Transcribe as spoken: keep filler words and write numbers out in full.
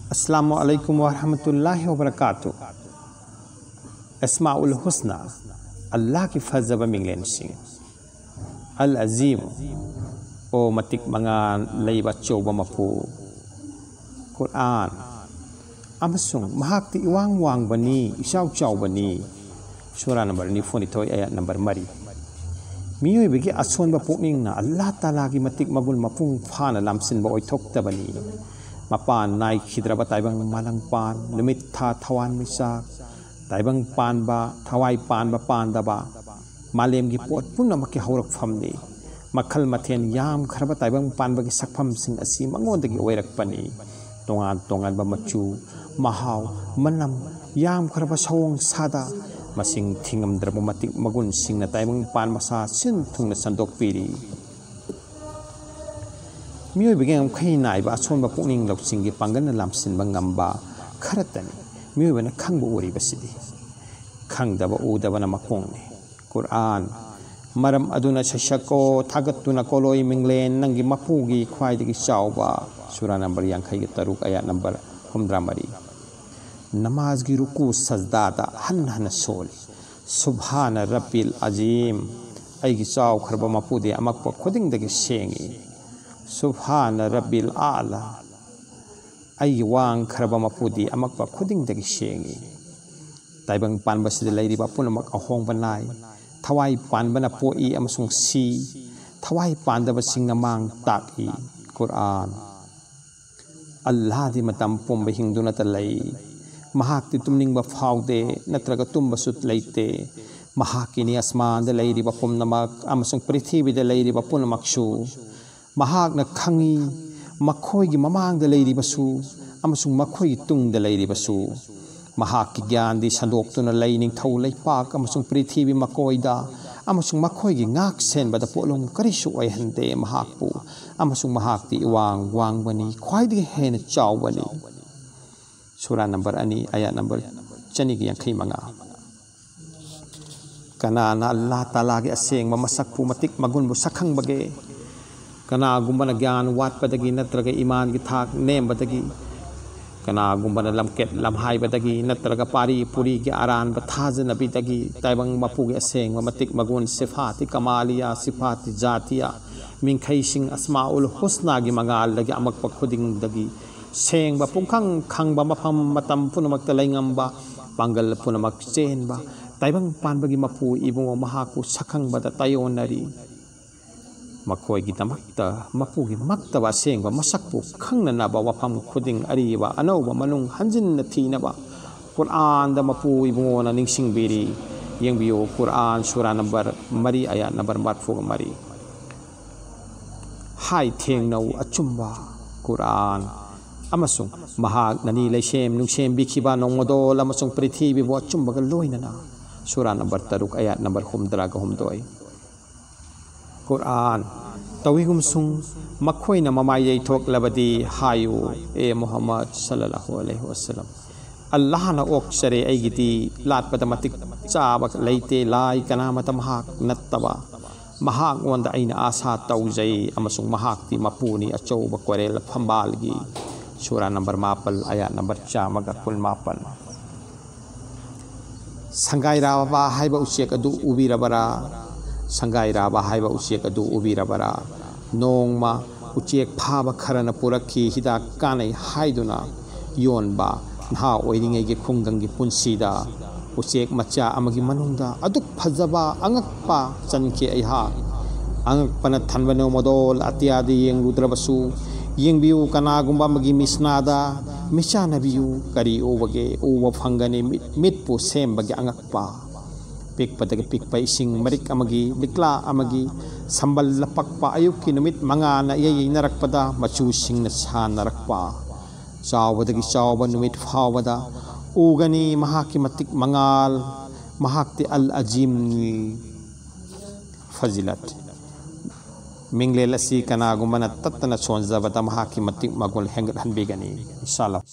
ꯑꯁꯂꯥꯃꯨ ꯑꯂꯥꯏꯀꯨꯝ ꯋꯥꯔꯍꯃꯇꯨꯜꯂꯥꯍꯤ ꯋꯥꯕꯔꯀꯥꯇꯨ꯫ ꯑꯁꯃꯥꯎꯜ ꯍꯨꯁꯅꯥ, ꯑꯜꯂꯥꯍꯒꯤ ꯐꯖꯕ ꯃꯤꯡꯂꯦꯟꯁꯤꯡ꯫ ꯑꯜ ꯑꯖꯤꯝ, ꯑꯣ ꯃꯇꯤꯛ ꯃꯉꯥ ꯂꯩꯕ ꯑꯆꯧꯕ ꯃꯄꯨ꯫ ꯀꯨꯔꯑꯥꯟ, ꯑꯃꯁꯨꯡ ꯃꯍꯥꯛꯇꯤ ꯏꯋꯥꯡ ꯋꯥꯡꯕꯅꯤ, ꯏꯆꯥꯎ ꯆꯥꯎꯕꯅꯤ꯫ ꯁꯨꯔꯥ ꯅꯝꯕꯔ ꯅꯤꯐꯨꯅꯤꯊꯣꯏ, ꯑꯌꯥꯠ ꯅꯝꯕꯔ ꯃꯔꯤ꯫ ꯃꯤꯑꯣꯏꯕꯒꯤ ꯑꯁꯣꯟꯕ ꯄꯨꯛꯅꯤꯡꯅ ꯑꯜꯂꯥꯍ ꯇꯥꯂꯥꯒꯤ ꯃꯇꯤꯛ ꯃꯒꯨꯟ ꯃꯄꯨꯡ ꯐꯥꯅ ꯂꯥꯝꯁꯤꯟꯕ ꯑꯣꯏꯊꯣꯛꯇꯕꯅꯤ꯫ ꯃꯄꯥꯟ ꯅꯥꯏꯈꯤꯗ꯭ꯔꯕ ꯇꯥꯏꯕꯪ ꯃꯥꯂꯪꯄꯥꯟ, ꯅꯨꯃꯤꯠ ꯊꯥ ꯊꯋꯥꯟꯃꯤꯆꯥꯛ, ꯇꯥꯏꯕꯪ ꯄꯥꯟꯕ, ꯊꯋꯥꯏ ꯄꯥꯟꯕ ꯄꯥꯟꯗꯕ, ꯃꯥꯂꯦꯝꯒꯤ ꯄꯣꯠ ꯄꯨꯝꯅꯃꯛꯀꯤ ꯍꯧꯔꯛꯐꯝꯅꯤ꯫ ꯃꯈꯜ ꯃꯊꯦꯜ ꯌꯥꯝꯈ꯭ꯔꯕ ꯇꯥꯏꯕꯪ ꯄꯥꯟꯕꯒꯤ ꯁꯛꯐꯝꯁꯤꯡ ꯑꯁꯤ ꯃꯉꯣꯟꯗꯒꯤ ꯑꯣꯏꯔꯛꯄꯅꯤ꯫ ꯇꯣꯉꯥꯟ ꯇꯣꯉꯥꯟꯕ ꯃꯆꯨ, ꯃꯍꯥꯎ, ꯃꯅꯝ, ꯌꯥꯝꯈ꯭ꯔꯕ ꯁꯑꯣꯡ ꯁꯥꯗ, ꯃꯁꯤꯡ ꯊꯤꯉꯝꯗ꯭ꯔꯕ ꯃꯇꯤꯛ ꯃꯒꯨꯟꯁꯤꯡꯅ ꯇꯥꯏꯕꯪ ꯄꯥꯟ ꯃꯁꯥ ꯁꯤꯟ ꯊꯨꯡꯅ ꯁꯟꯗꯣꯛꯄꯤꯔꯤ꯫ ꯃꯤꯑꯣꯏꯕꯒꯤ ꯉꯝꯈꯩ ꯅꯥꯏꯕ ꯑꯁꯣꯟꯕ ꯄꯨꯛꯅꯤꯡ ꯂꯧꯁꯤꯡꯒꯤ ꯄꯥꯡꯒꯜꯅ ꯂꯥꯝꯁꯤꯟꯕ ꯉꯝꯕ ꯈꯔꯇꯅꯤ ꯃꯤꯑꯣꯏꯕꯅ ꯈꯪꯕ ꯎꯔꯤꯕꯁꯤꯗꯤ꯫ ꯈꯪꯗꯕ ꯎꯗꯕꯅ ꯃꯀꯣꯡꯅꯤ꯫ ꯀꯨꯔꯑꯥꯟ, ꯃꯔꯝ ꯑꯗꯨꯅ ꯁꯩꯁꯛꯀꯣ, ꯊꯥꯒꯠꯇꯨꯅ ꯀꯣꯂꯣꯏ ꯃꯤꯡꯂꯦꯟ ꯅꯪꯒꯤ ꯃꯄꯨꯒꯤ ꯈ꯭ꯋꯥꯏꯗꯒꯤ ꯆꯥꯎꯕ꯫ ꯁꯨꯔꯥ ꯅꯝꯕꯔ ꯌꯥꯡꯈꯩꯒ ꯇꯔꯨꯛ, ꯑꯌꯥꯠ ꯅꯝꯕꯔ ꯍꯨꯝꯗ꯭ꯔꯥ ꯃꯔꯤ꯫ ꯅꯃꯥꯖꯒꯤ ꯔꯨꯀꯨ ꯁꯖꯗꯥꯗ ꯍꯟꯅ ꯍꯟꯅ ꯁꯣꯜꯂꯤ꯫ ꯁꯨꯕꯍꯥꯅ ꯔꯕꯤꯜ ꯑꯖꯤꯝ, ꯑꯩꯒꯤ ꯆꯥꯎꯈ꯭ꯔꯕ ꯃꯄꯨꯗꯤ ꯑꯃꯛꯄ ꯈꯨꯗꯤꯡꯗꯒꯤ ꯁꯦꯡꯏ꯫ ꯁꯨꯕꯍꯥꯅ ꯔꯕꯤꯜ ꯑꯥꯂꯥ, ꯑꯩꯒꯤ ꯋꯥꯡꯈ꯭ꯔꯕ ꯃꯄꯨꯗꯤ ꯑꯃꯛꯄ ꯈꯨꯗꯤꯡꯗꯒꯤ ꯁꯦꯡꯏ꯫ ꯇꯥꯏꯕꯪ ꯄꯥꯟꯕꯁꯤꯗ ꯂꯩꯔꯤꯕ ꯄꯨꯝꯅꯃꯛ ꯑꯍꯣꯡꯕ ꯅꯥꯏ꯫ ꯊꯋꯥꯏ ꯄꯥꯟꯕꯅ ꯄꯣꯛꯏ ꯑꯃꯁꯨꯡ ꯁꯤ꯫ ꯊꯋꯥꯏ ꯄꯥꯟꯗꯕꯁꯤꯡꯅ ꯃꯥꯡ ꯇꯥꯛꯏ꯫ ꯀꯨꯔꯑꯥꯟ꯫ ꯑꯜꯂꯥꯍꯗꯤ ꯃꯇꯝ ꯄꯨꯝꯕ ꯍꯤꯡꯗꯨꯅꯇ ꯂꯩ꯫ ꯃꯍꯥꯛꯇꯤ ꯇꯨꯝꯅꯤꯡꯕ ꯐꯥꯎꯗꯦ ꯅꯠꯇ꯭ꯔꯒ ꯇꯨꯝꯕꯁꯨ ꯂꯩꯇꯦ꯫ ꯃꯍꯥꯛꯀꯤꯅꯤ ꯑꯁꯃꯥꯟꯗ ꯂꯩꯔꯤꯕ ꯄꯨꯝꯅꯃꯛ ꯑꯃꯁꯨꯡ ꯄ꯭ꯔꯤꯊꯤꯕꯤꯗ ꯂꯩꯔꯤꯕ ꯄꯨꯝꯅꯃꯛꯁꯨ꯫ ꯃꯍꯥꯛꯅ ꯈꯪꯏ, ꯃꯈꯣꯏꯒꯤ ꯃꯃꯥꯡꯗ ꯂꯩꯔꯤꯕꯁꯨ ꯑꯃꯁꯨꯡ ꯃꯈꯣꯏꯒꯤ ꯇꯨꯡꯗ ꯂꯩꯔꯤꯕꯁꯨ꯫ ꯃꯍꯥꯛꯀꯤ ꯒ꯭ꯌꯥꯟꯗꯤ ꯁꯟꯗꯣꯛꯇꯨꯅ ꯂꯩ, ꯅꯤꯡꯊꯧ ꯂꯩꯄꯥꯛ ꯑꯃꯁꯨꯡ ꯄ꯭ꯔꯤꯊꯤꯕꯤ ꯃꯀꯣꯏꯗ ꯑꯃꯁꯨꯡ ꯃꯈꯣꯏꯒꯤ ꯉꯥꯛ ꯁꯦꯟꯕꯗ ꯄꯣꯠꯂꯨꯝ ꯀꯔꯤꯁꯨ ꯑꯣꯏꯍꯟꯗꯦ ꯃꯍꯥꯛꯄꯨ, ꯑꯃꯁꯨꯡ ꯃꯍꯥꯛꯇꯤ ꯏꯋꯥꯡ ꯋꯥꯡꯕꯅꯤ, ꯈ꯭ꯋꯥꯏꯗꯒꯤ ꯍꯦꯟꯅ ꯆꯥꯎꯕꯅꯤ꯫ ꯁꯨꯔꯥ ꯅꯝꯕꯔ ꯑꯅꯤ, ꯑꯌꯥꯠ ꯅꯝꯕꯔ ꯆꯅꯤꯒ ꯌꯥꯡꯈꯩ ꯃꯉꯥ꯫ ꯀꯅꯥꯅ ꯑꯜꯂꯥꯍ ꯇꯥꯂꯥꯒꯤ ꯑꯁꯦꯡꯕ ꯃꯁꯛꯄꯨ, ꯃꯇꯤꯛ ꯃꯒꯨꯟꯕꯨ ꯁꯛꯈꯪꯕꯒꯦ? ꯀꯅꯥꯒꯨꯝꯕꯅ ꯒ꯭ꯌꯥꯟ ꯋꯥꯠꯄꯗꯒꯤ ꯅꯠꯇ꯭ꯔꯒ ꯏꯃꯥꯟꯒꯤ ꯊꯥꯛ ꯅꯦꯝꯕꯗꯒꯤ, ꯀꯅꯥꯒꯨꯝꯕꯅ ꯂꯝꯀꯦꯠ ꯂꯝꯍꯥꯏꯕꯗꯒꯤ ꯅꯠꯇ꯭ꯔꯒ ꯄꯥꯔꯤ ꯄꯨꯔꯤꯒꯤ ꯑꯔꯥꯟꯕ ꯊꯥꯖꯅꯕꯤꯗꯒꯤ ꯇꯥꯏꯕꯪ ꯃꯄꯨꯒꯤ ꯑꯁꯦꯡꯕ ꯃꯇꯤꯛ ꯃꯒꯨꯟ, ꯁꯤꯐꯥꯇꯤ ꯀꯃꯥꯂꯤꯌꯥ, ꯁꯤꯐꯥꯇꯤ ꯖꯥꯇꯤꯌꯥ, ꯃꯤꯡꯈꯩꯁꯤꯡ ꯑꯁꯃꯥꯎꯜ ꯍꯨꯁꯅꯥꯒꯤ ꯃꯉꯥꯜꯗꯒꯤ ꯑꯃꯛꯄ ꯈꯨꯗꯤꯡꯗꯒꯤ ꯁꯦꯡꯕ, ꯄꯨꯡꯈꯪ ꯈꯪꯕ, ꯃꯐꯝ ꯃꯇꯝ ꯄꯨꯝꯅꯃꯛꯇ ꯂꯩꯉꯝꯕ, ꯄꯥꯡꯒꯜ ꯄꯨꯝꯅꯃꯛ ꯆꯦꯟꯕ, ꯇꯥꯏꯕꯪ ꯄꯥꯟꯕꯒꯤ ꯃꯄꯨ ꯏꯕꯨꯡꯉꯣ ꯃꯍꯥꯛꯄꯨ ꯁꯛꯈꯪꯕꯗ ꯇꯥꯏꯑꯣꯟꯅꯔꯤ꯫ ꯃꯈꯣꯏꯒꯤꯗꯃꯛꯇ ꯃꯄꯨꯒꯤ ꯃꯛꯇꯕ ꯑꯁꯦꯡꯕ ꯃꯁꯛꯄꯨ ꯈꯪꯅꯅꯕ ꯋꯥꯐꯝ ꯈꯨꯗꯤꯡ ꯑꯔꯤꯕ ꯑꯅꯧꯕ ꯃꯅꯨꯡ ꯍꯟꯖꯤꯟꯅ ꯊꯤꯅꯕ ꯀꯨꯔꯑꯥꯟꯗ ꯃꯄꯨ ꯏꯕꯨꯡꯉꯣꯅ ꯅꯤꯡꯁꯤꯡꯕꯤꯔꯤ꯫ ꯌꯦꯡꯕꯤꯌꯨ, ꯀꯨꯔꯑꯥꯟ ꯁꯨꯔꯥ ꯅꯝꯕꯔ ꯃꯔꯤ, ꯑꯌꯥꯠ ꯅꯝꯕꯔ ꯃꯔꯤꯐꯨꯒ ꯃꯔꯤ꯫ ꯍꯥꯏ ꯊꯦꯡꯅꯧ ꯑꯆꯨꯝꯕ ꯀꯨꯔꯑꯥꯟ ꯑꯃꯁꯨꯡ ꯃꯍꯥꯛꯅꯅꯤ ꯂꯩꯁꯦꯝ ꯅꯨꯡꯁꯦꯝꯕꯤꯈꯤꯕ ꯅꯣꯡꯃꯗꯣꯜ ꯑꯃꯁꯨꯡ ꯄ꯭ꯔꯤꯊꯤꯕꯤꯕꯨ ꯑꯆꯨꯝꯕꯒ ꯂꯣꯏꯅꯅ꯫ ꯁꯨꯔꯥ ꯅꯝꯕꯔ ꯇꯔꯨꯛ, ꯑꯌꯥꯠ ꯅꯝꯕꯔ ꯍꯨꯝꯗ꯭ꯔꯥꯒ ꯍꯨꯝꯗꯣꯏ꯫ ꯀꯨꯔꯑꯥꯟ ꯇꯧꯏꯒꯨꯝꯁꯨꯡ ꯃꯈꯣꯏꯅ ꯃꯃꯥꯏ ꯌꯩꯊꯣꯛꯂꯕꯗꯤ ꯍꯥꯏꯌꯨ, ꯑꯦ ꯃꯨꯍꯝꯃꯗ ꯁꯜꯂꯜꯂꯥꯍꯨ ꯑꯂꯩꯍꯤ ꯋꯁꯜꯂꯝ, "ꯑꯜꯂꯥꯍꯅ ꯑꯣꯛꯆꯔꯦ, ꯑꯩꯒꯤꯗꯤ ꯂꯥꯠꯄꯗ ꯃꯇꯤꯛ ꯆꯥꯕ ꯂꯩꯇꯦ, ꯂꯥꯏ ꯀꯅꯥꯃꯇ ꯃꯍꯥꯛ ꯅꯠꯇꯕ꯫ ꯃꯍꯥꯛꯉꯣꯟꯗ ꯑꯩꯅ ꯑꯥꯁꯥ ꯇꯧꯖꯩ ꯑꯃꯁꯨꯡ ꯃꯍꯥꯛꯇꯤ ꯃꯄꯨꯅꯤ ꯑꯆꯧꯕ ꯀꯣꯏꯔꯦꯜ ꯐꯝꯕꯥꯜꯒꯤ"꯫ ꯁꯨꯔꯥ ꯅꯝꯕꯔ ꯃꯥꯄꯜ, ꯑꯌꯥꯠ ꯅꯝꯕꯔ ꯆꯥꯝꯃꯒ ꯀꯨꯟꯃꯥꯄꯜ꯫ ꯁꯪꯒꯥꯏꯔꯥꯕ ꯍꯥꯏꯕ ꯎꯆꯦꯛ ꯑꯗꯨ ꯎꯕꯤꯔꯕꯔꯥ? ꯁꯪꯒꯥꯏꯔꯥꯕ ꯍꯥꯏꯕ ꯎꯆꯦꯛ ꯑꯗꯨ ꯎꯕꯤꯔꯕꯔꯥ? ꯅꯣꯡꯃ ꯎꯆꯦꯛ ꯐꯥꯕ ꯈꯔꯅ ꯄꯨꯔꯛꯈꯤ, ꯍꯤꯗꯥꯛ ꯀꯥꯟꯅꯩ ꯍꯥꯏꯗꯨꯅ ꯌꯣꯟꯕ꯫ ꯅꯍꯥ ꯑꯣꯏꯔꯤꯉꯩꯒꯤ ꯈꯨꯡꯒꯪꯒꯤ ꯄꯨꯟꯁꯤꯗ ꯎꯆꯦꯛ ꯃꯆꯥ ꯑꯃꯒꯤ ꯃꯅꯨꯡꯗ ꯑꯗꯨꯛ ꯐꯖꯕ ꯑꯉꯛꯄ ꯆꯟꯈꯤ ꯑꯩꯍꯥꯛ꯫ ꯑꯉꯛꯄꯅ ꯊꯟꯕ ꯅꯣꯡꯃꯗꯣꯜ ꯑꯇꯤꯌꯥꯗ ꯌꯦꯡꯂꯨꯗ꯭ꯔꯕꯁꯨ, ꯌꯦꯡꯕꯤꯌꯨ, ꯀꯅꯥꯒꯨꯝꯕ ꯑꯃꯒꯤ ꯃꯤꯁꯅꯥꯗ ꯃꯤꯆꯥꯟꯅꯕꯤꯌꯨ, ꯀꯔꯤ ꯎꯕꯒꯦ? ꯎꯕ ꯐꯪꯒꯅꯤ ꯃꯤꯠ, ꯃꯤꯠꯄꯨ ꯁꯦꯝꯕꯒꯤ ꯑꯉꯛꯄ꯫ ꯄꯤꯛꯄꯗꯒꯤ ꯄꯤꯛꯄ ꯏꯁꯤꯡ ꯃꯔꯤꯛ ꯑꯃꯒꯤ, ꯂꯤꯛꯂꯥ ꯑꯃꯒꯤ ꯁꯝꯕꯜ ꯂꯄꯛꯄ, ꯑꯌꯨꯛꯀꯤ ꯅꯨꯃꯤꯠ ꯃꯉꯥꯅ ꯏꯌꯩ ꯌꯩꯅꯔꯛꯄꯗ ꯃꯆꯨꯁꯤꯡꯅ ꯁꯥꯟꯅꯔꯛꯄ꯫ ꯆꯥꯎꯕꯗꯒꯤ ꯆꯥꯎꯕ ꯅꯨꯃꯤꯠ ꯐꯥꯎꯕꯗ ꯎꯒꯅꯤ ꯃꯍꯥꯛꯀꯤ ꯃꯇꯤꯛ ꯃꯉꯥꯜ꯫ ꯃꯍꯥꯛꯇꯤ ꯑꯜ ꯑꯖꯤꯝꯅꯤ꯫ ꯐꯖꯤꯂꯠ꯫ ꯃꯤꯡꯂꯦꯜ ꯑꯁꯤ ꯀꯅꯥꯒꯨꯝꯕꯅ ꯇꯠꯇꯅ ꯁꯣꯟꯖꯕꯗ ꯃꯍꯥꯛꯀꯤ ꯃꯇꯤꯛ ꯃꯒꯨꯟ ꯍꯦꯟꯒꯠꯍꯟꯕꯤꯒꯅꯤ꯫ ꯏꯟꯁꯥ ꯑꯜꯂꯥꯍ꯫